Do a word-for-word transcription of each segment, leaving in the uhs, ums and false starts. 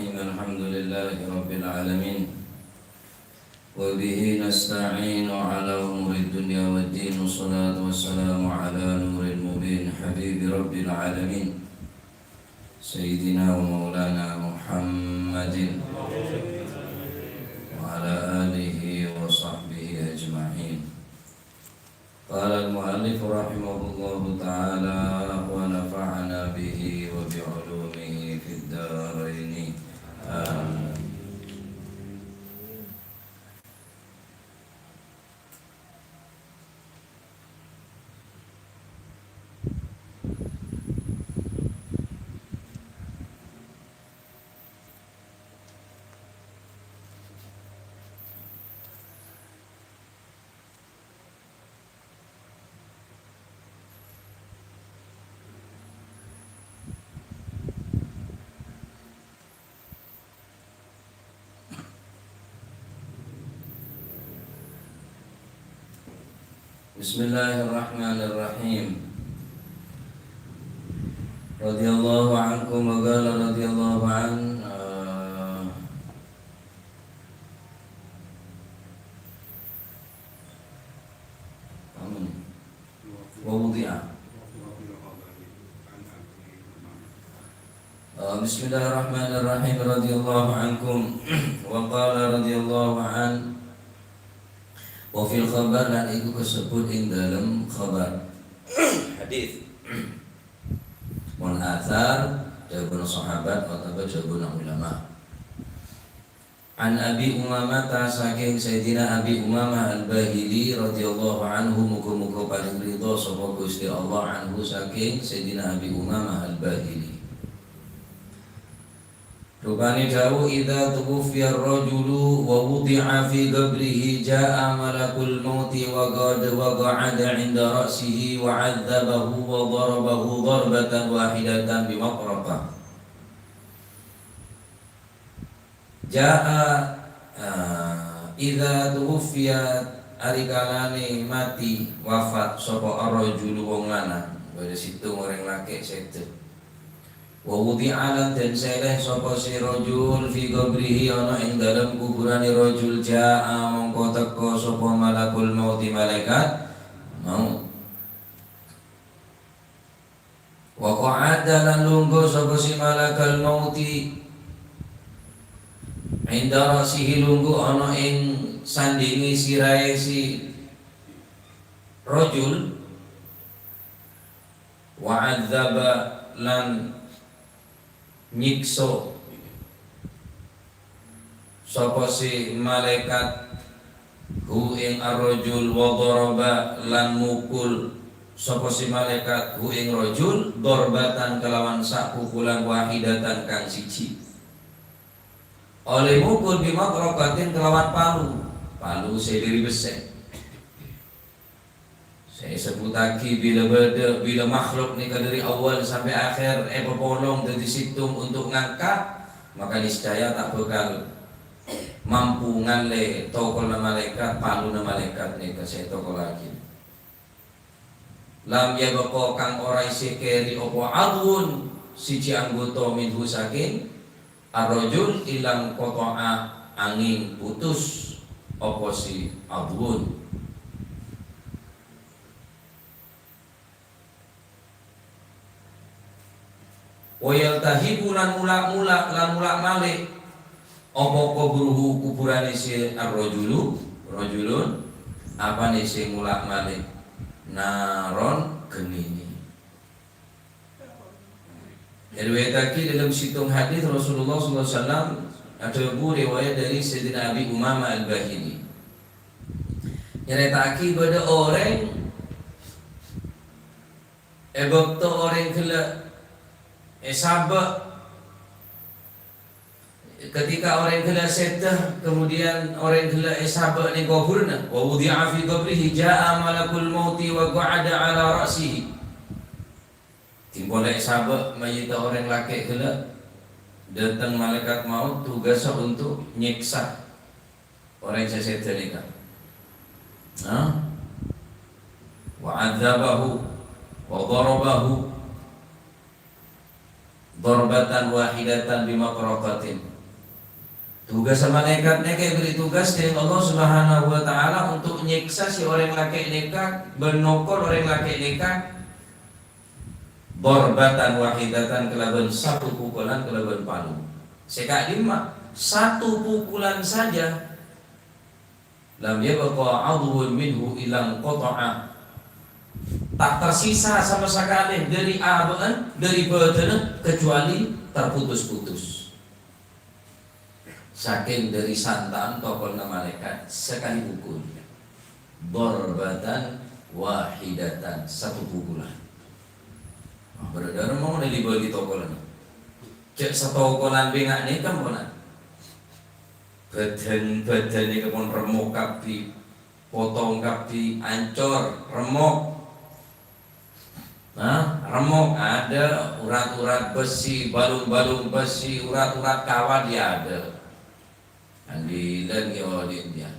الرحيم. الحمد لله رب العالمين. وبه نستعين على أمور الدنيا والدين. والصلاة والسلام على نور المبين حبيب رب العالمين سيدنا ومولانا محمد وعلى آله وصحبه أجمعين. قال المؤلف رحمه الله تعالى ونفعنا به وبعلومه في الدارين. آمين. بسم الله الرحمن الرحيم. رضي الله عنكم وقال رضي الله عن، eh, apa nih? ووضع. Eh, Bismillahirrahmanirrahim. Radhiyallahu ankum. Wa qala radhiyallahu an. Wa fil khabar, lan iku kasebut ing dalem khabar. Hadis. Mon athar, dhawuhna sahabat otabâ dhawuhna ulama. An Abi Umamah, saking Sayyidina Abi Umamah Al-Bahili radhiyallahu anhu, muga-muga paring ridha sapa Gusti Allah anhu saking Sayyidina Abi Umamah Al-Bahili. Rupane dhawuh, "Idza tuwuffiya ar-rajulu wa wudi'a fi qabrihi, ja'a malakul mauti wa qad-, wa qa'ada 'inda ra'sihi wa 'adzabahu wa darabahu darbatan wahidatan bi matraqah." Ja'a, ah, idza tuwuffiya, arikalane mati, wafat, sapa ar-rajulu, wong lanang, bâdâ sèttong orèng lakè' sèdhâ. Wa wudi'a, lan den sèlè sapa si rajul fi qabrihi, ana ing dalem kuburane rajul, ja'a, mongko teka sapa malakul mauti, malaikat maut. Wa qa'ada, lan lungguh sapa si malakal mauti, 'inda ra'sihi, lungguh ana ing sandhinge sirahe si rajul, wa 'adzaba, lan nyiksa sapa si malaikat hu ing ar-rajul, wa daraba, lan mukul sapa si malaikat hu ing rajul, darbatan, kalawan sapukulan, wahidatan, kang siji. Oleh mukul bi matraqatin, kalawan palu, palu sè dhâri bessè. Sè èsebbhuttaghi bilâ bâdâ, bilâ makhluk nèka dhâri awwal sampè' akhèr èpapolong dhâddhi sèttong untuk ngangkat, maka niscaya ta' bhâkal mampu ngallè tokolla malaèkat, paluna malaèkat nèka sè ètokollaghi. Lam yabqa, kang ora èsèkèrè apa 'adhwun, siji anggota, minhu, sakèng ar-rajul, illa inqata'a, angèng putus apa si 'adhwun. Wa yaltahibu, lan mula'-mula', lan mula' malè, apa qabruhu, kuburane si ar-rajulu, rajulun, apane sè mula' malè, naron, ghenine. Èriwayataghi dalam sèttong hadis Rasulullah sallallahu alaihi wasallam adhâbu riwayat dari Sayyidina Abi Umamah Al-Bahili. Nyarèta'aghi bâdâ orèng è bâkto orèng ghellâ' èsabâ', ketika orèng ghellâ' sèdhâ, kemudian orèng ghellâ' èsabâ' neng kobhurna, wa wudi'a fi qabrihi, ja'a malakul mauti wa qa'ada ala ra'sihi. Ghi' polè èsabâ' mayyidda orèng lakè' ghellâ', dâteng malaikat maut, tugassa untuk nyèksa orèng sè sèdhâ nèka. Hah? Wa 'adzabahu wa darabahu. Dharbatan wahidatan bimafraqatin. Tugas malaèkat nèka èbèrri' tugas dâri Allah Subhanahu wa Ta'ala untuk nyèksa si orèng lakè' nèka, bân nokol orèng lakè' nèka, dharbatan wahidatan, kalabân satu pukulan kalabân palung. Sè ka'dimma, satu pukulan saja, lam yabqa 'adhwun minhu illa inqata'a. Ta' tersisa sama sakalè dâri abâ'na, dâri bâdâna, kecuali terputus-putus. Sakèng dâri santa'an tokolna malaèkat sakalè pukul. Dharbatan wahidatan, satu pukulan. Wah, bârâ' dârâ mon èli-bâli tokolan. Cè' satokolan bânnya' nèka, pon. Bâdân-bâdân nèka pon remmok kabbhi, potong kabbhi, ancor, remmok. Nah, remmok ada, urat-urat besi, balung-balung besi, urat-urat kawat ya ada. Andilan ya oleh dia.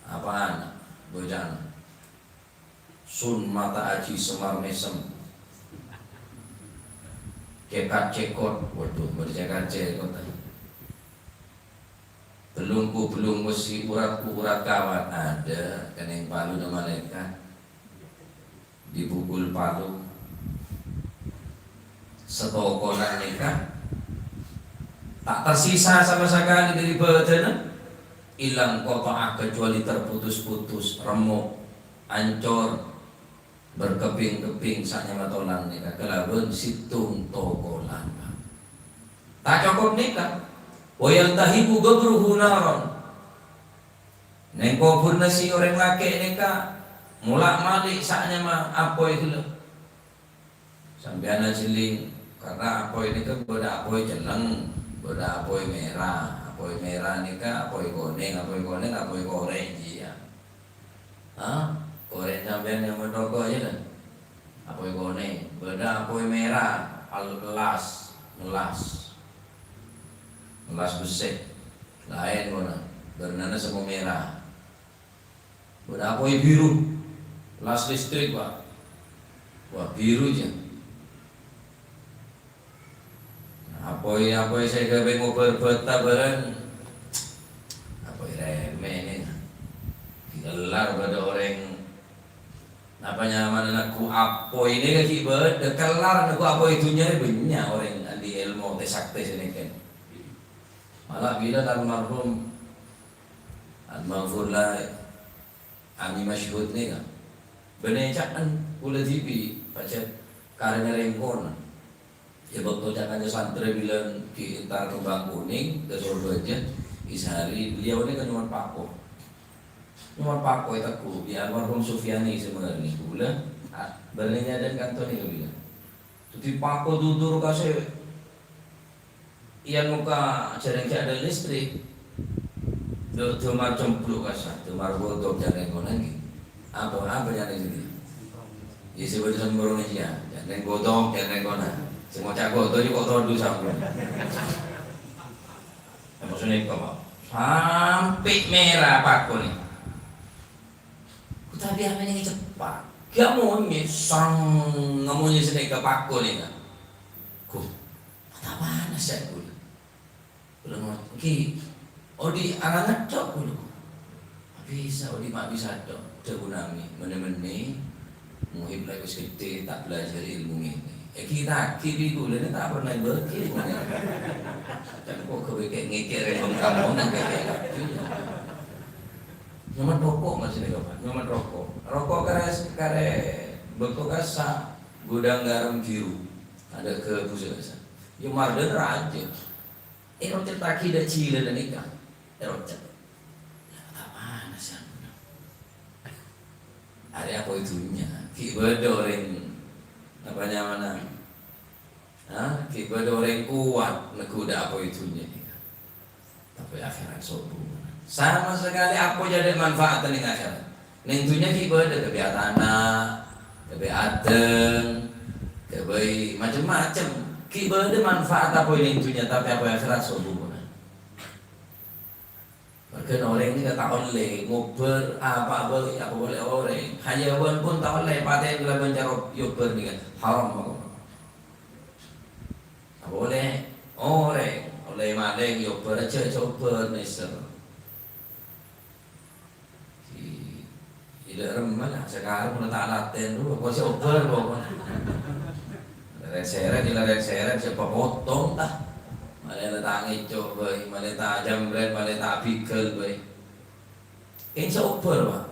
Apaan? Bocana. Sun mata aji semar mesem. Cekat cekot, waduh, bercekat cekot. Belungku belung besi, uratku urat kawat, ada kènèng paluna malaèkat. Dipukul palu. Satokolan nèka ta' tersisa sama sakalè dâri bâdâna. Illa inqata'a, kecuali terputus-putus, remmok, ancor. Berkeping-keping sanyama tolang nèka kalabân sèttong tokolan. Ta' cokop nèka, wa yaltahibu qabruhu naran. Neng koburna si orèng lakè' nèka mola'-mali' sanyama apoy ghellâ'. Sampèyan ajhelling, karna apoy nèka bâdâ apoy celleng, bâdâ apoy mèra. Apoy mèra nèka apoy konèng, apoy konèng apoy korèng, jiyâ. Ha? Korèng sampèyan nyamana roko' jâ, kan? Apoy konèng, bâdâ apoy mèra, al-, ellas, ngellas. Ngellas bessè. Laèn, pon, bârnana sèmmo mèra. Bâdâ apoy biru, ellas listrik, Pak. Wah, biru jâ. Apoy-apoy sè ghâbây ngobâr bâta bârâng. Apoy rèmè' nèka. Kellar bâdâ orèng, napa nyamana neggu' apoy nèka ghi' bâdâ, kellar neggu' apoy dhunnya rè bânnya' orèng andi' èlmo tè-saktè sè nèka. Mala bilân almarhum, almarhum la Ami Masyhud nèka. Bânnè ca'en kaulâ dhibi' pajhât karè ngarèngkona. È bâkto ca-kanca santrè bilân ghi' entar Kembang Kuning ka Sorbhâjâ, Isari, beliau nèka nyomot pako. Nyomot pako ètegghu' bi' almarhum Sufyani sè mangghâlli kaulâ, a-, bânnè nyadhân kanto nèka bilân. Dhâddhi pako dudur ka sè Iyân mokka' jhârâng ghi' adâ' listrik. Dâ-, dâmar cempluk kassa', dâmar godok jhârâng konang ghi. Apa, apa jhârâng ghi? Iyâ, sè bâdâ sembrong iyâ, jhârâng godok, jhârâng konang. Sè ngoca' godok jhuko' todu sampèyan. Apa sonèka, Pak? Sampè' mèra pakona. Ku tapè amènè ceppa'. Ghi' amonyè, sang amonyè sanèka pakona, Kak. Ku, mata panas, ya, kaulâ. Kaulâ ngoca', "Ghi, odi' alangan cok kaulâ." "Bisa, odi' ma' bisa cok," dhâbuna Ami. Mennè-mennè, Muhib la wis ghedhè, ta' bâlâjâr èlmo ngènè. È, ghi ta' ghi bi' kaulâ nè ta' pernah èbâghi èlmo ngènè. Kan kok ghâbây kè-, ngèkè rèng bengkam, ngèkè kabbhi. Nyomot roko', Mas, nèka, Pak. Nyomot roko'. Roko' karè, karè bâkto kassa' gudhâng ghârem biru. Adâ' ghâbhusa kassa'. Yâ, mardhân rajâ. Èrocettaghi dâ' jhilâna nèka. Èrocet. Yâ, ta' panas, yâ. Arèya apoy dhunnya. Ghi' bâdâ orèng, apa nyamana? Ha? Ghi' bâdâ orèng kowat neggu' dâ' apoy dhunnya nèka. Tapè akhèrat sobung. Sama sakalè apoy jhâ' tadâ' manfaat neng akhèrat. Neng dhunnya ghi' bâdâ, ghâbây atana', ghâbây adâng, ghâbây macem-macem. Ghi' bâdâ manfaat apoy neng dhunnya, tapè apoy akhèrat sobung. Mergâna orèng nèka ta' ollè ngobâr apa bhâi, apa polè orèng. Hayawan pon ta' ollè patè kalabân cara nyobâr nèka. Haram hukumma. Polè orèng, ollè malèng, èobbhâr jâ', jâ' obbhâr nèser. Ghi-, ghi la remma la, sakarè mon ta' latèn dhu, apa sè obbhâr pokokna. Lèrèk-sèrèk, lèrèk-sèrèk, sè papotong, ah. Malè la ta' ngèco' bhâi, malè ta' jambret, malè ta' bigel bhâi. Kèng sè obbhâr, Pak.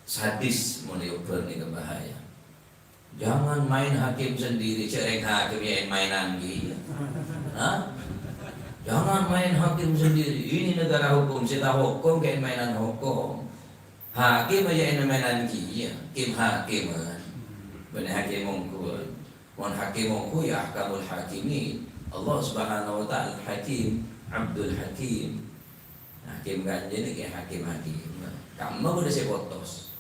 Sadis mon èobbhâr nèka bahaya. Jangan main hakim sendiri, jhâ' rèng hakim yâ èn-maènan kèya. Hah? Jangan main hakim sendiri. Ini negara hukum, sè ta' hokom kèn-maènan hokom. Hakim yâ èn-maènan kèya, kim-hakiman. Bânnè hakim mongghu. Mon hakim mongghu yâ ahkamul hakimin. Allah Subhanahu wa Ta'ala Hakim, Abdul Hakim. Hakim kanjeng nèka hakim-hakim. Kamma bâdâ sè potos.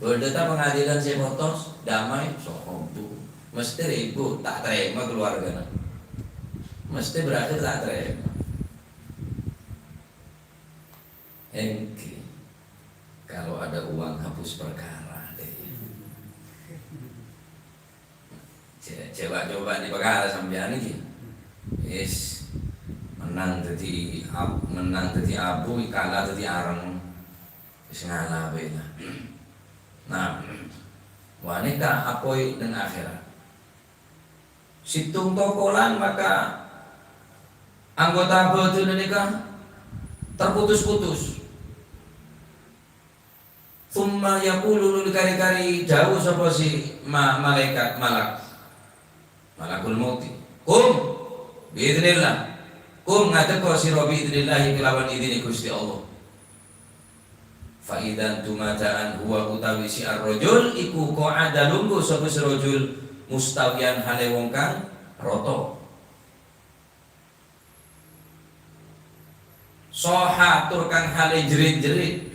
Bâdâ ta' pengadilan sè potos, damai, sohobu. Mestè ribut, ta' tarèma keluargana. Mestè berakhir ta' tarèma. Èngghi. Kalau ada uang, hapus perkara deh. Cè-, coba-coba di perkara sampèyan iki. Wis, menang dâddi ab-, menang dâddi abu, kalah dâddi areng. Wis ngala bhâi la. Nah, wâ nèka apoy neng akhèrat. Sèttong tokolan maka anggota bhâdhânna nèka terputus-putus. Tsumma yaqulu, lulâ karè-karè dhâbu sapa sè ma-, malaèkat, malak, Malakul Mauti, "Qum biidznillah." Qum, ngadhekko sira biidznillah, kelawan idine Gusti Allah. Fa idzan tumataan huwa utawi si ar-rajul iku qa'ada lungguh sapa si rajul mustawiyan hale wong kang rata. Soha tur kang hale jerit-jerit,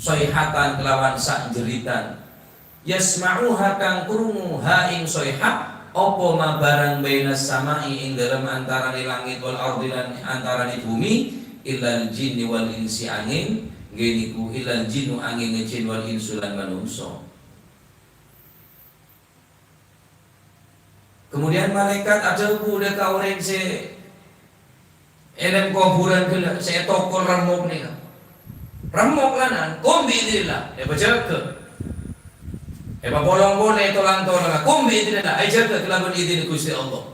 soihatan kelawan sak jeritan. Yasma'uha kang krungu ha ing soihah, apa ma barang bainas sama'i ing dalem antarane langit wal ardi lan antarane bumi, illal jinni wal insi angin, nggih niku illal jinnu angin jin wal insu lan manungsa. Kemudian malaikat adhâbu dha ka orèng sè è dâlem kobhurân ghellâ', sè ètokol remmok nèka. Remmok lanang, "Qum biidznillah," èpajâgâ. Èpapolong polè tolang-tolangnga, "Qum biidznillah," èjâgâ kalabân idin Gusti Allah.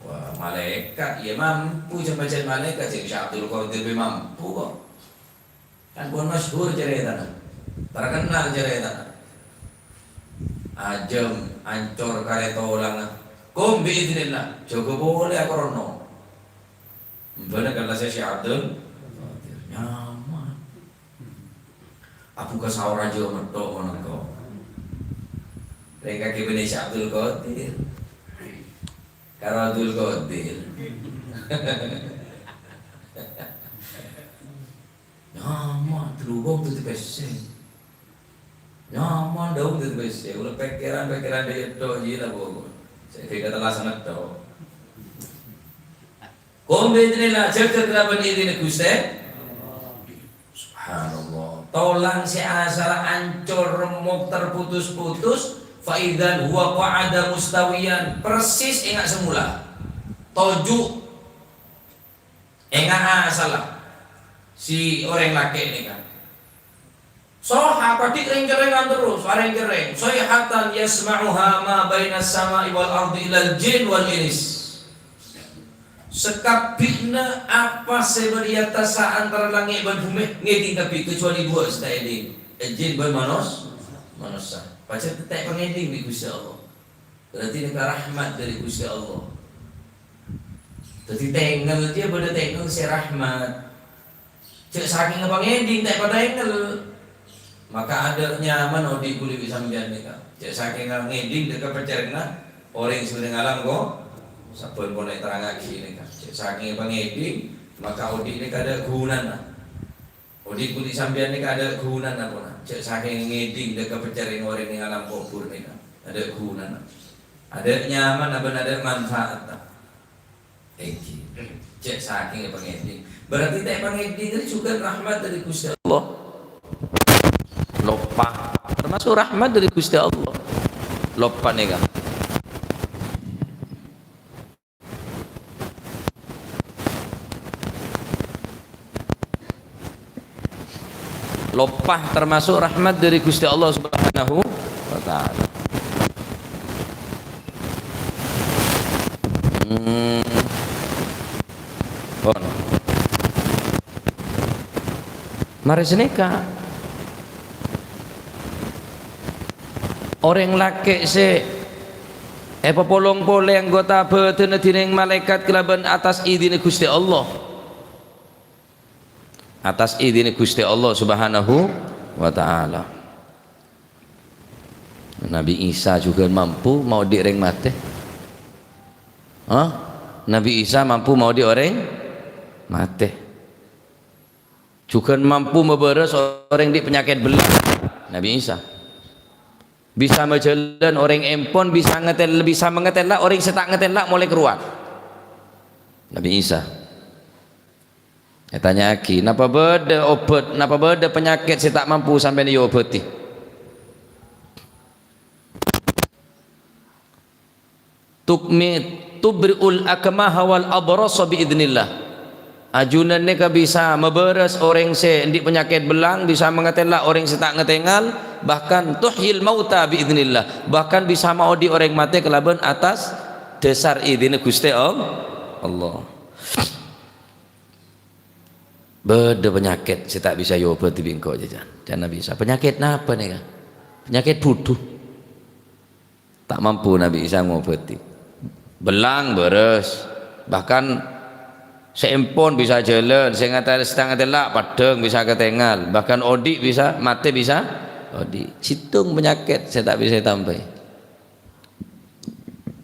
Wah, malaikat, iyâ mampu, jhâ' pancèn malaikat, jhâ' Syekh Abdul Qadir bhâi mampu kok. Kan pon masyhur caretana. Terkenal caretana. Ajâm, ancor karè tolangnga. Qum biidznillah. Jâgâ polè akorono. Mbâna kala sè Syekh Abdul Qadir. Nyaman. Abu ka saor aja mettok ngono kok. Rèng kakè bânnè Syekh Abdul Qadir. Karo Abdul Qadir. Nyaman, terubung tuh dipèssè. Nyaman, daun tuh dipèssè. Ulah pèkkèran-pèkkèran dâ' iyâ tok, iyâ lah, Bu. Sè ghâ' tellasan tok. Qum biidznillah, jâgâ kalabân idine Guste. Subhanallah. Tolang sè asalla ancor, remmok, terputus-putus, fa idzan huwa qa'ada mustawiyan. Persis enga' semula. Toju'. Enga' asalla si orèng lakè' nèka. Soha, padhi rèng-cerrèngan terros, arèng-cerrèng. Soihatan yasma'uha ma bainas sama'i wal ardi illal jin wal ins. Sakabbhina apa sè bâdâ è attassa antara langngè' bân bhumè ngèdhing kabbhi, kecuali duwâ' sè ta' èdhing, jin bân manos-, manossa. Pajhât ta' èpangèdhing bi' Guste Allah. Berarti nèka rahmat dâri Guste Allah. Dhâddhi tengngel, jiyâ bâdâ tengngel sè rahmat. Jhâ' sakènga pangèdhing ta' èpatengngel. Maka adâ' nyaman odi' kulâ bi' sampèyan nèka. Jhâ' sakènga ngèdhing dâ' ka pècèrrèngnga orèng sè bâdâ è alam ko-, sabbhân pon èterrangngaghi nèka. Jhâ' sakènga pangèdhing, maka odi' nèka adâ' ghunana. Odi' kulâ bi' sampèyan nèka adâ' ghunana pona. Jhâ' sakènga ngèdhing dâ' ka pècèrrèngnga orèng è alam kobhur nèka. Adâ' ghunana. Adâ' nyamanna bân adâ' manfaatta. Èngghi. Jhâ' sakènga pangèdhing. Berarti ta' èpangèdhing tadi juga rahmat dâri Guste Allah. Loppa. Termasuk rahmat dâri Guste Allah. Loppa nèka. loppa, termasuk rahmat dhâri Ghustè Allah Subhanahu wa Ta'ala. Hmm. Pon. Marè sanèka, orèng lakè' sè èpapolong polè anggota bhâdhânna dhinèng malaèkat kalabân atas idinna Ghustè Allah. Atas idinna Ghustè Allah Subhanahu wa Ta'ala. Nabi Isa jhughân mampu maodi' orèng matè. Hah? Nabi Isa mampu maodi' orèng matè. Jhughân mampu mabârâs orèng andi' panyakèt bellang. Nabi Isa. Bisa majhâlân orèng empon, bisa ngatèl-, bisa mangatèla orèng sè ta' ngatèla molaè karowa. Nabi Isa. Ètanya'aghi, "Napa bâdâ obhât, napa bâdâ panyakèt sè ta' mampu sampèyan èobhâti?" Tukmi-, tubri'ul akmaha wal abrasa bi idznillah. Ajunan nèka bisa mabârâs orèng sè andi' panyakèt bellang, bisa mangatèla orèng sè ta' ngatèngal, bahkan tuhyil mauta bi idznillah, bahkan bisa maodi' orèng matè kalabân atas dhâsar idinna Ghustè All-, Allah. Bâdâ panyakèt sè ta' bisa èobhâti bi' engko', jhâjhân. Can Nabi Isa, "Panyakèt napa nèka?" "Panyakèt budhu." Ta' mampu Nabi Isa ngobhâti. Bellang bârâs. Bahkan sè empon bisa jhâlân, sè ngatè-, sè ta' ngatèla' peddhâng bisa katèngal, bahkan odi' bisa, matè bisa odi'. Sèttong panyakèt sè ta' bisa ètambai.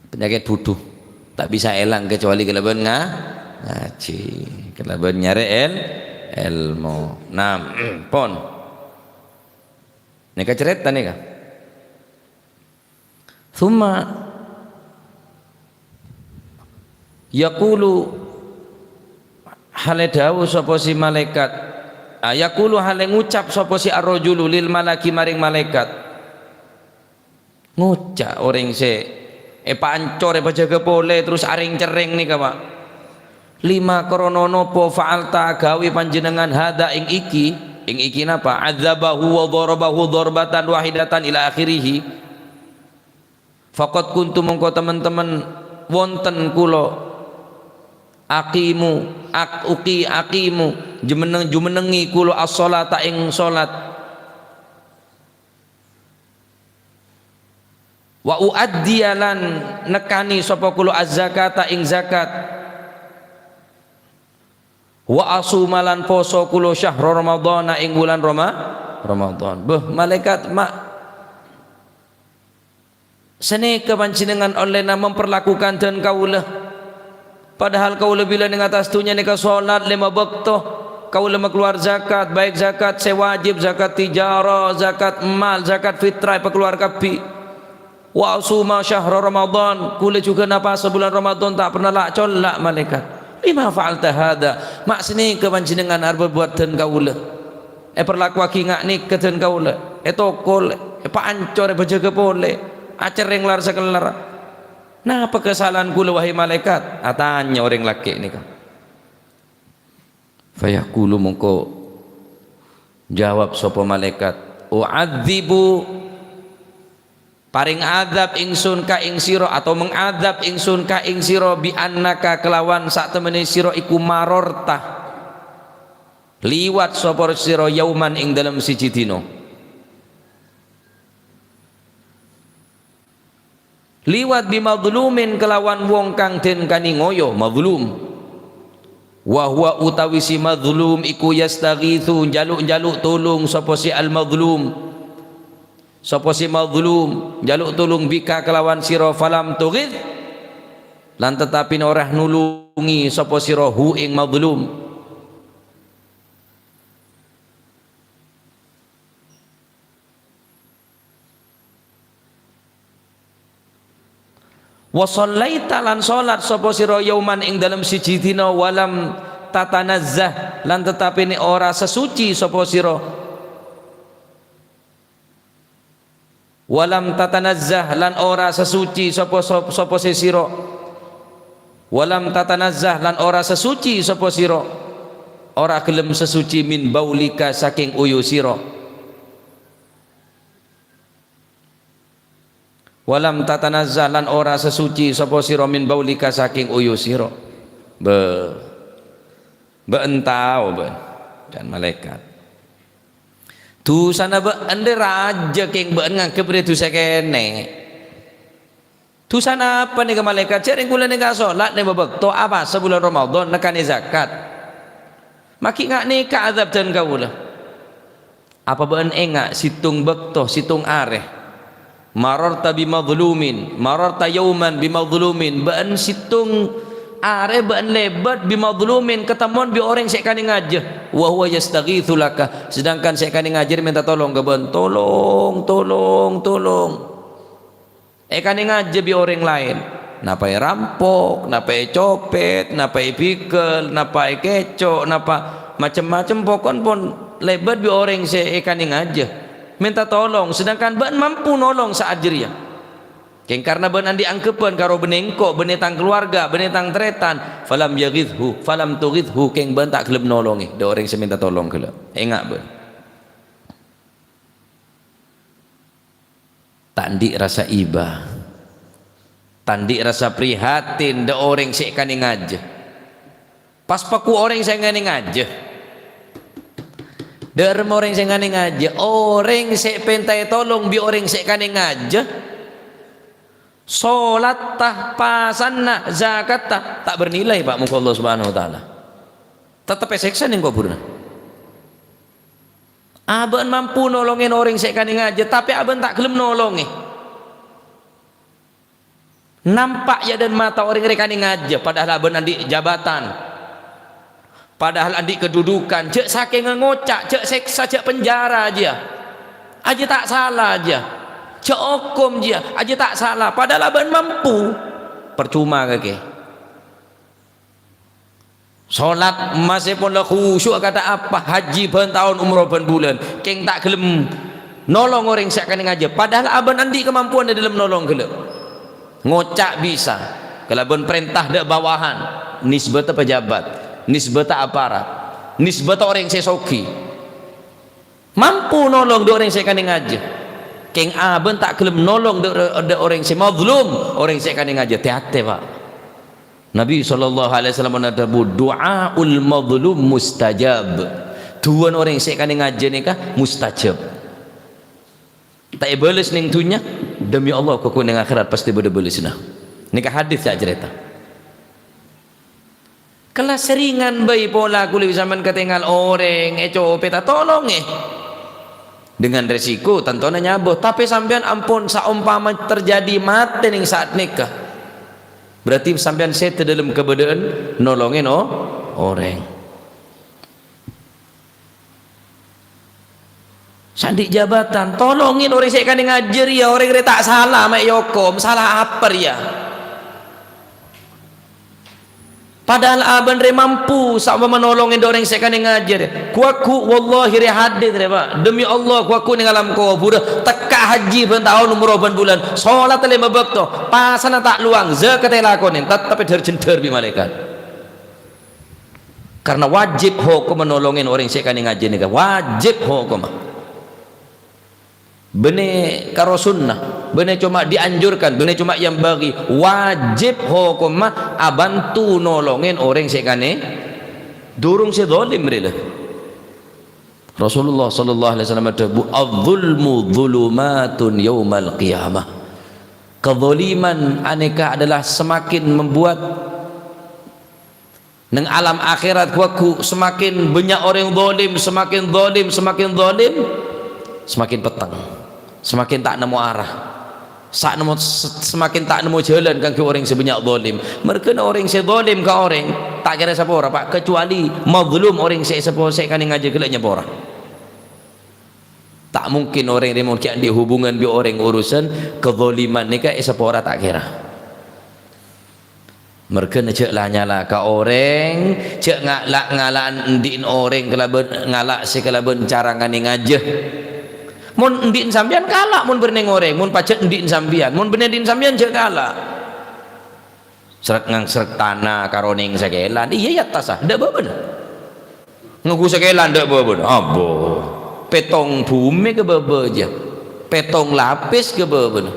Panyakèt budhu. Ta' bisa èlang kecuali kalabân nga-, ngajhi, kalabân nyarè èl-, èlmo. Nah, pon. Nèka carèta nèka. Tsumma yaqulu, hale dhâbu sapa si malaèkat, a, yaqulu hale ngucap sapa si ar-rajulu lil malaki maring malaèkat. Ngoca' orèng sè èpaancor, èpajâgâ polè, terros arèng-cerrèng nèka, Pak. "Lima krana napa fa'alta aghâbây panjhennengngan hadza ing iki?" Ing iki napa? "Adzabahu wa dharabahu dharbatan wahidatan ila akhirih. Faqad kuntu mongko temen-temen wonten kula aqimu, ak-, uqi-, aqimu, jumenneng-, jumennengngi kula as-sholata ing sholat." "Wa uaddiya lan nekani sapa kula az-zakata ing zakat. Wa asuma lan poso kula syahra Ramadhana ing wulan Rama-, Ramadhan." Bâh, malaèkat, ma-, sanèka panjhennengngan ollèna memperlakukan dân kaulâ. Padahal kaulâ bilâ neng attas dhunnya nèka sholat lèma bâkto. Kaulâ makalowar zakat, baik zakat sè wajib, zakat tijarah, zakat emal, zakat fitrah èpakalowar kabbhi. "Wa asuma syahra Ramadhan," kaulâ jhughân apasa bulân Ramadhan ta' pernah la'-colla', malaèkat. "Lima fa'alta hadza?" Ma' sanèka panjhennengngan arèya bâbuwât dân kaulâ. Èparlakoaghi nga' nèka dân kaulâ. Ètokol, èpaancor, èpajâgâ polè. Acerrèng lar-sakellar. "Napa kasala'an kaulâ, wahai malaèkat?" atanya orèng lakè' nèka. Fayaqulu, mongko jawab sapa malaèkat, "U'adzibu, parèng adzab ingsun ka ing sira, atau mengadzab ingsun ka ing sira, bi annaka, kelawan satemene sira iku marorta, liwat sapa sira, yauman, ing dalem siji dina." Liwat bimadzlumin, kelawan wong kang den kaningoyo, mazlum. Wa huwa, utawi si mazlum iku, yastaghitsu, njaluk-njaluk tulung sapa si al-mazlum. Sapa si mazlum njaluk tulung bika kelawan sira, falam tughits, lan tetapine ora nulungi sapa sira hu ing mazlum. Wa shallaita, lan salat sapa sira, yauman, ing dalem siji dina, walam tatanazzah, lan tetapine ora sesuci sapa sira. Walam tatanazzah, lan ora sesuci sapa, sapa, sapa se sira. Walam tatanazzah, lan ora sesuci sapa sira. ora gelem sasuci min baulika sakèng oyo sira. Walam tatanazzah lan ora sasuci sapa sira min baulika sakèng oyo sira. Bâ-, bâ'en tao bâ'en, can malaèkat. Dusana bâ'en rè rajâ kèng bâ'en nganggep rè dusa kènè'. Dusana apa nèka malaèkat? Jhâ' rèng kaulâ nèka asolat lèma bâkto, apasa bulân Ramadan, nèkanè zakat. Maghi nga' nèka adzab dân kaulâ. Apa bâ'en enga' sèttong bâkto, sèttong arè? Mararta bimazlumin, mararta yauman bimazlumin. Bâ'en sèttong arè bâ'en lèbât bimazlumin, katemmon bi' orèng sè èkanè ngajâ. Wa huwa yastaghitsu laka. Sedangkan sè èkanè ngajâ rè mènta tolong ka bâ'en. Tolong, tolong, tolong. Èkanè ngajâ bi' orèng laèn. Napa èrampok, napa ècopèt, napa èbigel, napa èkèco', napa macem-macem, pokon pon lèbât bi' orèng sè èkanè ngajâ. Mènta tolong, sedangkan bâ'en mampu nolong sa'at jârèya. Kèng karna bâ'en andi' anggheppan karo bânnè engko', bânnè tang kalowarga, bânnè tang tarètan, falam yaghidhu, falam tughidhu, kèng bâ'en ta' gelem nolongè, dâ' orèng sè mènta tolong ghellâ'. Enga' bâ'en. Ta' andi' rassa iba. Ta' andi' rassa prihatin dâ' orèng sè èkanè ngajâ. Pas pakku orèng sè èkanè ngajâ. Dâ' remma orèng sè èkanè ngajâ. Orèng sè pèntaè tolong bi' orèng sè èkanè ngajâ. Solatta, pasanna, zakatta, ta' bernilai, Pak, mongghu Allah Subhanahu wa Ta'ala. Tettep èsèksa neng kobhurrâ. Abâ'en mampu nolongè orèng sè èkanè ngajâ, tapè abâ'en ta' gelem nolongè. Nampa' è adâ'na mata orèng rè èkanè ngajâ, padahal abâ'en andi' jabatan. Padahal andi' kadudukan, jhâ' sakènga ngoca', jhâ' sèksa, jhâ' penjara jiyâ. Ajiyâ ta' sala jiyâ. Jhâ' okom jiyâ, ajiyâ ta' sala. Padahal abâ'en mampu. Parcoma kakè. Solat maskèpon la khusyuk kata apa, haji bân taon, umroh bân bulân, kèng ta' gelem nolong orèng sè èkanè ngajâ, padahal abâ'en andi' kamampuan è dâlem nolong ghellâ'. Ngoca' bisa, kalabân parènta dâ' bawahan, nisbâta pejabat, nisbâta aparat, nisbâta orèng sè soghi. Mampu nolong dâ' orèng sè èkanè ngajâ. Kèng abâ'en ta' gelem nolong dâ', dâ' orèng sè mazlum, orèng sè èkanè ngajâ. Tè-atè, Pak. Nabi sallallahu alaihi wasallam adhâbu, "Du'aul mazlum mustajab." Du'âna orèng sè èkanè ngajâ nèka mustajab. Ta' èbâles neng dhunnya, demi Allah, koko neng akhèrat pastè bâdâ bâlessanna. Nèka hadis, ta' carèta. Kala sèrèngan bhâi pola kulâ bi' sampèyan katèngal orèng ècopèta, tolongè. Dengan resiko tantona nyabâ, tapè sampèyan ampon saompama terjadi matè neng sa'at nèka. Berarti sampèyan sèdhâ dâlem kabâdâ'ân nolongè no-, orèng. Sè andi' jabatan, tolongè orèng sè èkanè ngajâ rèya, orèng rè ta' sala ma' èokom, sala apa rèya? Padahal abâ'en rè mampu, saompama nolongè dâ' orèng sè èkanè ngajâ rè. Ghu-, ghu-, wallahi rè hadis rè, Pak. Demi Allah, ghu-, ghu-, neng alam kobhurrâ, tekka' haji bân taon, umroh bân bulân, solat lèma bâkto, pasana ta' lowang, zakat èlakonè, tettep èdhâr-jhendhâr bi' malaèkat. Karna wajib hokomma nolongè orèng sè èkanè ngajâ nèka, wajib hokomma. Bânnè karo sunnah, bânnè coma dianjurkan, bânnè coma yang bagi, wajib hokomma abhânto nolongè orèng sè èkanè, durung sè zalim rèya. Rasulullah sallallahu alaihi wasallam adhâbu, "Adz-dzulmu dzulumatun yaumal qiyamah." Kezaliman anèka adalah semakin membuat neng alam akhèrat, ghu-, ghu-, semakin bânnya' orèng zalim, semakin zalim, semakin zalim, semakin petteng, semakin ta' nemmo arah, sa-, nemmo, se-, semakin ta' nemmo jhâlân kaangghuy orèng sè bânnya' zalim. Merghâna orèng sè zalim ka orèng, ta' kèra sapora, Pak, kecuali mazlum, orèng sè sapo-, sè èkanè ngajâ ghellâ' nyapora. Ta' mungkin orèng rèya mon ghi' andi' hubungan bi' orèng urusan kezaliman nèka èsapora ta' kèra. Merghâna jhâ' la-nyala ka orèng, jhâ' ngala'-, ngala' andi'na orèng kalabân, ngala' sè kalabân cara nganè ngajâ. Mon andi'na sampèyan kala' mon bârnèng orèng, mon pajhât andi'na sampèyan, mon bânnè andi'na sampèyan jhâ' kala'. Srek-ngangsrek tana karo nèng sakèlan, iyâ, è attassa, dâ' bâbâna. Nganggu sakèlan dâ' bâbâna. Abo. Pètto' bhumè ka bâbâ jâ. Pètto' lapis ka bâbâna.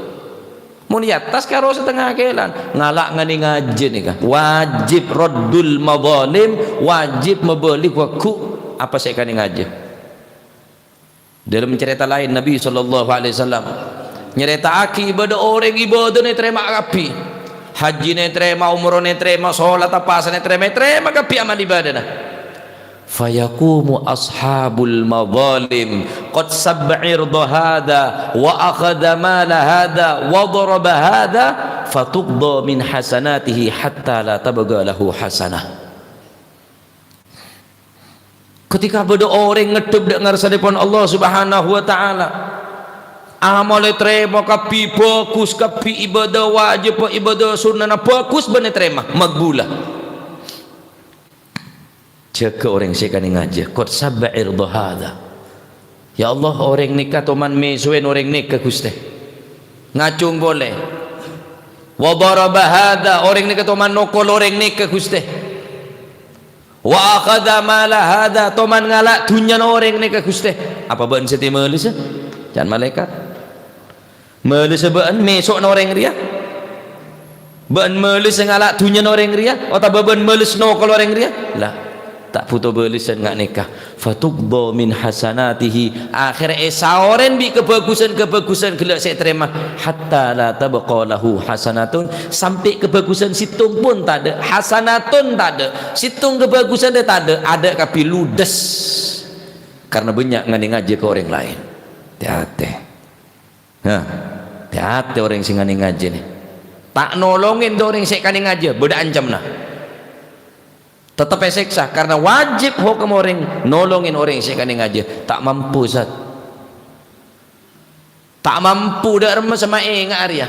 Mon è attas karo satengnga kèlan. Ngala' nganè ngajhi nèka. Wajib raddul madhalim, wajib mabâli ghu-lagghu apa sè èkanè ngajhi. Dalam cerita lain, Nabi sallallahu alaihi wasallam nyarèta'aghi bâdâ orèng ibâdâna ètarèma kabbhi. Hajjina ètarèma, umrohna ètarèma, solatta, pasana ètarèma, ètarèma kabbhi amal ibâdâna. Fayaqumu ashabul madhalim, qad sabba irda hadha, wa akhadha mala hadha, wa daraba hadha, fatuqda min hasanatihi hatta la tabqa lahu hasanah. Ketika bâdâ orèng ngeddhep dâ' ngarsanèpon Allah Subhanahu wa Ta'ala, amal ètarèma kabbhi, bhâghus kabbhi, ibâdâ wajib, ibâdâ sunnana bhâghus bân ètarèma, maqbula. Jâgâ orèng sè èkanè ngajhi, qad sabba irda hadha. Ya Allah, orèng nèka toman mèsoè orèng nèka, Ghustè. Ngacong polè. Wa daraba hadha, orèng nèka toman nokol orèng nèka, Ghustè. Wa akhadha mala hadha, toman ngala' dhunnyana orèng nèka, Ghustè. Apa bâ'na sè tèmèlessa? Can malaèkat. Mèlessa bâ'na mèso'na orèng rèya? Bâ'na mèlessa ngala' dhunnyana orèng rèya? Otabâ bâ'na mèlessa nokol orèng rèya? La, ta' bhuto bâlessan nga' nèka. Fatuqda min hasanatihi. Akhèrra èsaorèn bi' kabhâghusân-kabhâghusân ghellâ' sè ètarèma. Hatta la tabqa lahu hasanatun. Sampè' kabhâghusân sèttong pon tadâ'. Hasanatun tadâ'. Sèttong kabhâghusân rè tadâ'. Adâ' kabbhi ludes. Karna bânnya' nganè ngajhi ka orèng laèn. Tè-atè. Hah, tè-atè orèng sè nganè ngajhi nè. Ta' nolongè dâ' orèng sè èkanè ngajhi, bâdâ ancamna. Tettep èsèksa, karna wajib hokom orèng nolongè orèng sè èkanè ngajhi. Ta' mampu, Zat. Ta' mampu, dâ' remma sè maènga' arèya.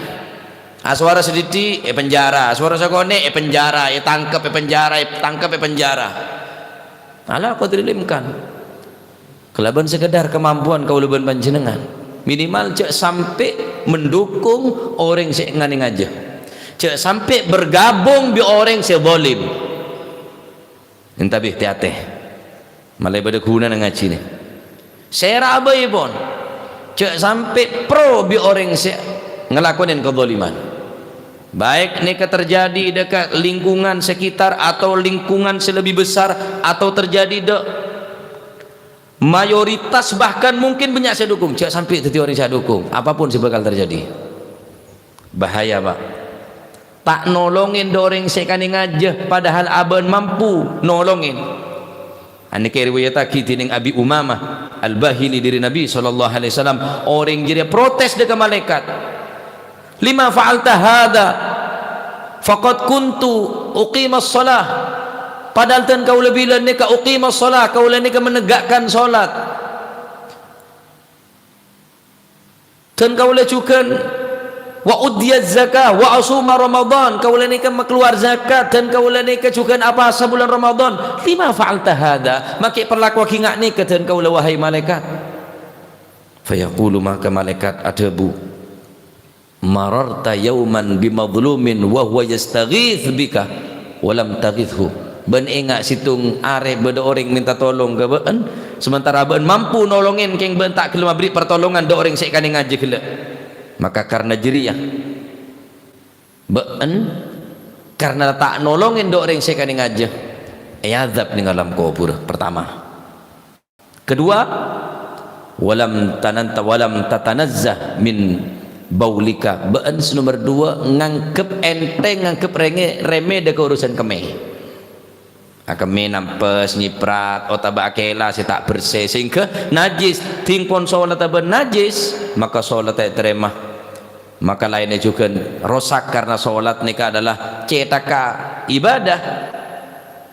Aswara sadiddhi', èpenjara. Aswara sakonè', èpenjara. Ètangkep, èpenjara. Ètangkep, èpenjara. Ala qadril imkan. Kalabân sakeddhâr kamampuan kaulâ bân panjhennengngan, minimal jhâ' sampè' mendukung orèng sè nganè ngajhi. Jhâ' sampè' bergabung bi' orèng sè zalim. Èntabè, tè-atè. Malè bâdâ ghunana ngajhi nè. Sèra abâi pon. Jhâ' sampè' pro bi' orèng sè ngalakonè kadzaliman. Baik nèka terjadi dâ' ka lingkungan sekitar atau lingkungan sè lebbi besar atau terjadi dâ' mayoritas, bahkan mungkin bânnya' sè dukung. Jhâ' sampè' dhâddhi orèng sè adukung. Apapun sè bhâkal terjadi. Bahaya, Pak. Ta' nolongè dâ' orèng sè èkanè ngajhi, padahal abâ'na mampu nolongè. Anèka èriwayattaghi dènèng Abi Umamah Al-Bahili dâri Nabi sallallahu alaihi wasallam. Orèng jârèya protes dâ' ka malaèkat. "Lima fa'alta hadza? Faqad kuntu uqimus shalah." Padahal dhân kaulâ bilân nèka uqimus shalah, kaulâ nèka menegakkan salat. Dhân kaulâ jhughân wa uddiyaz zakah wa asuma Ramadan, kaulâ nèka makalowar zakat, dhân kaulâ nèka jhughân apowasa bulân Ramadan. "Lima fa'alta hadza?" Makè èparlakowaghi nga' nèka dhân kaulâ, wahai malaèkat. Fayaqulu, maka malaèkat adhâbu, "Mararta yauman bimazlumin wa huwa yastaghits bika wa lam taghitshu." Bâ'na enga' sèttong arè bâdâ orèng mènta tolong ka bâ'na, samantara bâ'na mampu nolongè, kèng bâ'na ta' ghellem aberri' partolongan dâ' orèng sè èkanè ngajhi ghellâ'. Maka karna jârèya, bâ'na karna ta' nolongè dâ' orèng sè èkanè ngajhi, èadzâb nèng alam kobhurrâ, partama. Kedua, walam tananta-, walam tatanazzah min baulika. Bâ'na sè nomer dua, nganggep ènthèng, nganggep rengngè-, remè dâ' ka urusan kemmè. Akemmè nampes, nyiprat, otabâ akèla sè ta' bersè, sehingga najis. Dhing pon salat abâ najis, maka salat ta' ètarèma. Maka laènna jhughân rosak karna salat nèka adalah cèthagghâ ibadah.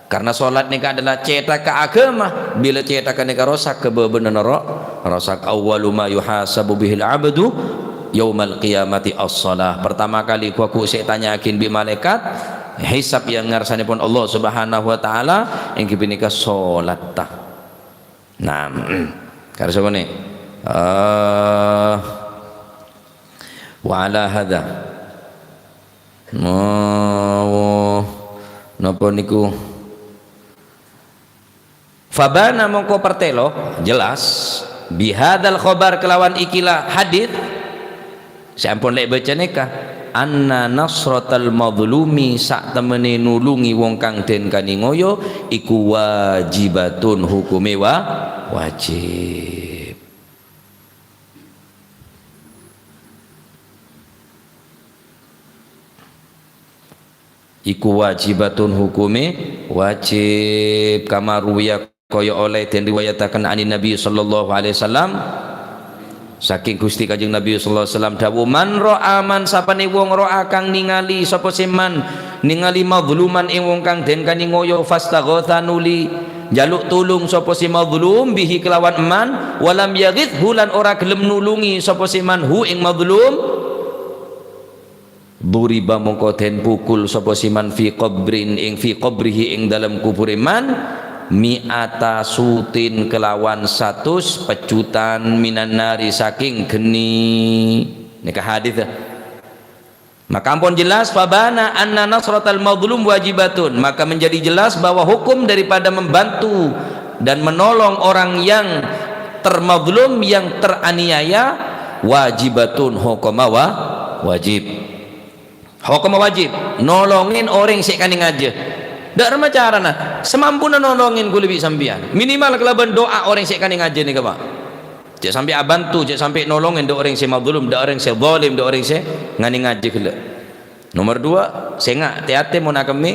Karna salat nèka adalah cèthagghâ aghâma. Bilâ cèthagghâ nèka rosak, kabâbâna noro' rosak. Awwalu ma yuhasabu bihil abdu yaumal qiyamati as-shalah. Pertama kali ghu-lagghu sè ètanya'aghi bi' malaèkat hisab è ngarsanèpon Allah Subhanahu wa Ta'ala èngghi panèka salatta. Nah, karo sapa nè? Eh, wa ala hadza. Oh, napa niku? Fabana mongko partèlo, jelas, bihadzal khobar kelawan ikilah hadits sè ampon lè' bâca nèka, anna nasratal mazlumi, satemmenè nulungi wong kang den kanèngoyo, iku wajibatun, hukumè wa-, wajib. Iku wajibatun, hukumè wajib. Kama ruwiya, kaya olè den riwayataken anin Nabi sallallahu alaihi wasallam, saking Gusti Kanjeng Nabi sallallahu alaihi wasallam dawuh, "Man ra'a man," sapane wong, "ra'a kang ningali sapa sè man, ningali mazluman ing wong kang den kanèngoyo, fastaghatsa nuli njaluk tulung sapa sè mazlum bihi kelawan man, walam yaghithhu lan ora gelem nulungi sapa sè man hu ing mazlum." Duriba mongko den pukul sapa sè man fi qabrin ing fi qabrihi ing dalem kubure man, mi'ata sutin kelawan satus pejutan minan nari saking geni. Nèka hadits. Maka ampon jelas, fabana anna nasratal mazlum wajibatun. Maka menjadi jelas bahwa hukum daripada membantu dan menolong orang yang termazlum, yang teraniaya, wajibatun, hokoma wa-, wajib. Hokoma wajib, nolongin orèng sè kanèngajâ. Dâ' remma carana, samampuna nolongin kaulâ bi' sampèyan. Minimal kalabân du'a orèng sè kanèngajâ nèka, Pak. Jhâ' sampè' abânto, jhâ' sampè' nolongin dâ' orèng sè mazlum, dâ' orèng sè zalim, dâ' orèng sè nganèngajâ ghellâ'. Nomer duwâ', sènga', tè-atè mon akemmè,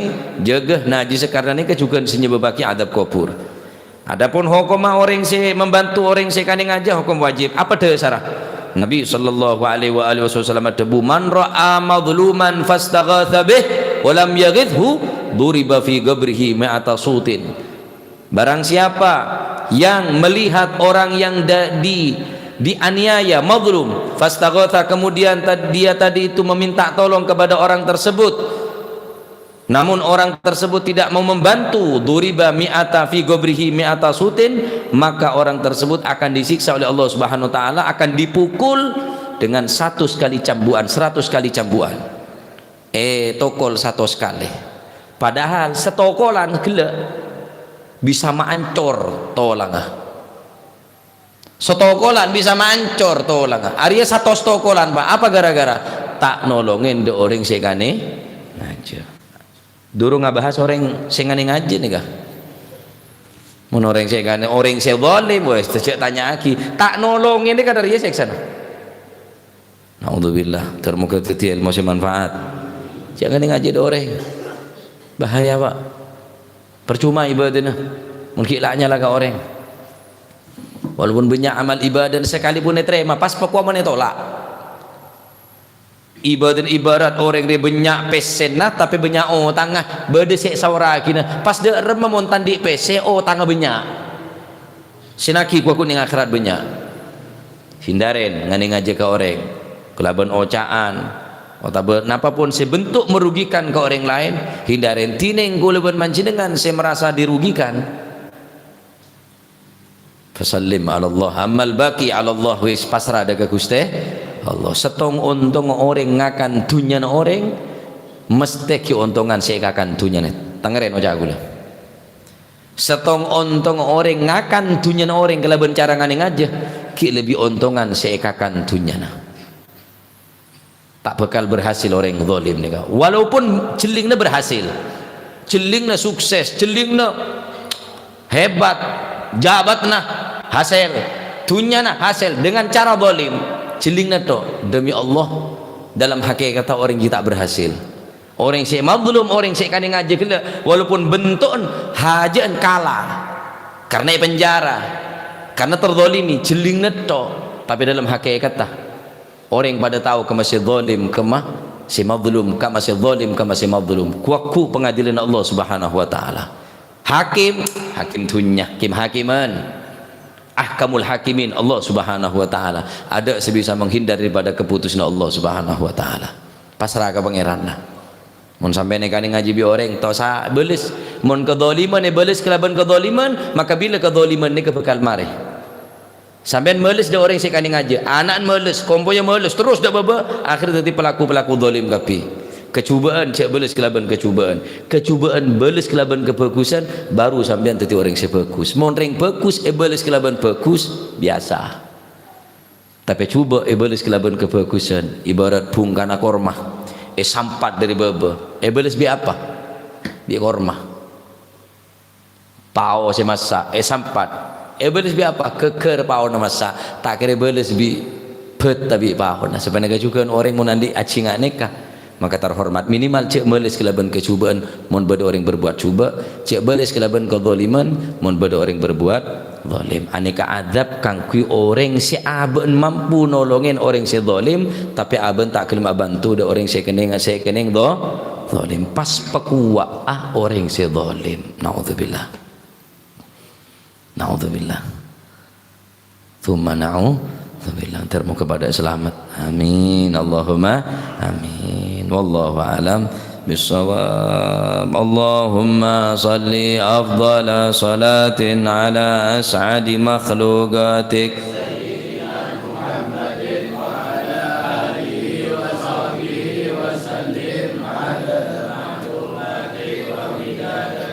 jâgâ najis karna nèka jhughân sè nyebâbbhâghi adzab kobhur. Adapun hokomma orèng sè mambanto orèng sè kanèngajâ hokom wajib. Apa dhâsarra? Nabi sallallahu alaihi wa alihi wasallam adhâbu, "Man ra'a madhluman fastaghatsa bih wa lam yaghithhu duriba fi qabrihi mi'ata sutin." Barang siapa yang melihat orang yang da-, di-, dianiaya, mazlum, fastaghatsa, kemudian ta-, dia tadi itu meminta tolong kepada orang tersebut, namun orang tersebut tidak mau membantu, duriba mi'ata fi qabrihi mi'ata sutin, maka orang tersebut akan disiksa oleh Allah Subhanahu wa taala, akan dipukul dengan seratus kali cambukan, seratus kali cambukan. Eh, tokol satos kalè. Padahal setokolan ghellâ' bisa maancor tolangnga. Setokolan bisa maancor tolangnga. Arèya satos tokolan, Pak. Apa gara-gara? Ta' nolongè dâ' orèng sè kanèngajâ. Durung ngabahas orèng sè nganèngajâ nèka. Mon orèng sè kanè-, orèng sè zalim, wes, jhâ' tanya'aghi. Ta' nolongè nèka dâri sèksana. Naudzubillah, ter-, moga dhâddhi èlmo sè manfaat. Jhâ' nganèngajâ dâ' orèng. Bahaya, Pak. Percuma ibadahna, mon ghi' la nyala ka orèng. Walaupun bânnya' amal ibadah, sakalipun ètarèma, pas pakowaman ètolak. Ibadah ibarat orèng rè bânnya' pèssèna, tapè bânnya' otangnga, bâdâ sè èsaorraghina, pas dâ' remma mon ta' andi' pèssè, otangnga bânnya'. Sè nagi kowa ghun neng akhèrat bânnya'. Hindarè nganèngajâ ka orèng kalabân oca'an otabâ napapon sè bentuk merugikan ka orèng laèn, hindarè dhinèng kaulâ bân panjhennengngan sè marasa dirugikan. Fasallim 'ala Allah, ammal baqi 'ala Allah, wis pasra dâ' ka Ghustè Allah. Sèttong ontong orèng ngakan dhunnyana orèng, mesthè ghi' ontongan sè èkakan dhunnyana. Tangèrèn oca' kaulâ. Sèttong ontong orèng ngakan dhunnyana orèng kalabân cara nganèngajâ, ghi' lebbi ontongan sè èkakan dhunnyana. Ta' bhâkal berhasil orèng zalim nèka. Walaupun jhellingna berhasil. Jhellingna sukses, jhellingna hebat, jabatna hasèl, dhunnyana hasèl dengan cara zalim. Jhellingna tho, demi Allah, dalam hakèkatta orèng ghi' ta' berhasil. Orèng sè mazlum, orèng sè èkanèngajâ ghellâ', walaupun bento'en hajâ'en kala, karna èpenjara, karna terzalimi, jhellingna tho, tapè dâlem hakèkatta orèng padâ tao kemma sè zalim, kemma sè mazlum, kemma sè zalim, kemma sè mazlum. Ghu-lagghu pangadilanna Allah Subhanahu wa Ta'ala. Hakim, hakim dhunnya, kim-hakiman. Ahkamul hakimin, Allah Subhanahu wa Ta'ala. Adâ' sè bisa menghindar daripada keputusanna Allah Subhanahu wa Ta'ala. Pasra ka Pangèranna. Mon sampèyan èkanèngajâ bi' orèng, tosa bâles. Mon kadzaliman èbâles kalabân kadzaliman, maka bilâ kadzaliman nèka bhâkal marè. Sampèyan males dâ' orèng sè èkanèngajâ, ana'na males, kompoyya males, terros dâ' bâbâ, akhèrra dhâddhi pelaku-pelaku zalim kabbhi. Kajhubâ'ân, jhâ' bâles kalabân kajhubâ'ân. Kajhubâ'ân bâles kalabân kabhâghusân, baru sampèyan dhâddhi orèng sè bhâghus. Mon rèng bhâghus èbâles kalabân bhâghus, biyasa. Tapè jhubâ' èbâles kalabân kabhâghusân, ibarat bhungkana korma, èsampat dhâri bâbâ, èbâles bi' apa? Bi' korma. Pao sè massa', èsampat. Èbâles bi' apa? Ghâghâr paona massa'. Ta' kèra èbâles bi' bât tabi' paona. Sapanèka jhughân orèng mon andi' ajhi nga' nèka. Maka terhormat, minimal jhâ' bâles kalabân kajhubâ'ân mon bâdâ orèng berbuat jhubâ', jhâ' bâles kalabân kadhaliman mon bâdâ orèng berbuat dhalim. Anèka adzab kaangghuy orèng sè abâ'na mampu nolongè orèng sè dhalim, tapè abâ'na ta' ghellem abhânto dâ' orèng sè kennèng, sè kennèng dha-, dhalim. Pas pakowa'a orèng sè dhalim. Naudzubillah. Naudzubillah. Tsumma naudzubillah. Ter-, moga padâ salamet. Amin. Allahumma amin. Wallahu a'lam bissawab. Allahumma shalli afdhala shalatin ala as'adi makhluqatik.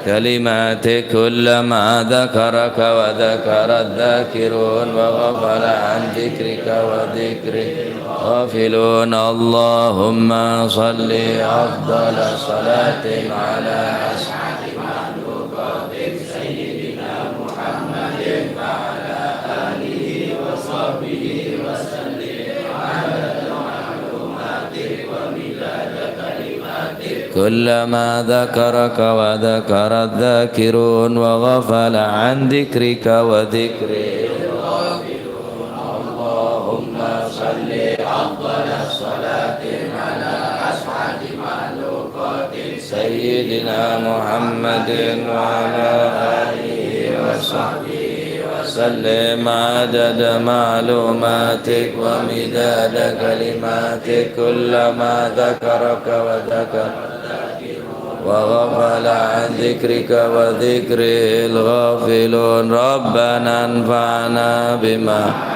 كلماتك كلما ذكرك وذكر الذاكرون وغفل عن ذكرك وذكر الغافلون. اللهم صل أفضل صلاة على أسعد مخلوقاتك سيدنا محمد وعلى آله وصحبه وسلم عدد معلوماتك ومداد كلماتك. كلما ذكرك وذكر الذاكرون وغفل عن ذكرك وذكر الغافلون. اللهم صل أفضل الصلاة على أسعد مخلوقاتك سيدنا محمد وعلى آله وصحبه وسلم عدد معلوماتك ومداد كلماتك. كلما ذكرك وذكر وغفل عن ذكرك وذكره الغافلون. ربنا انفعنا بما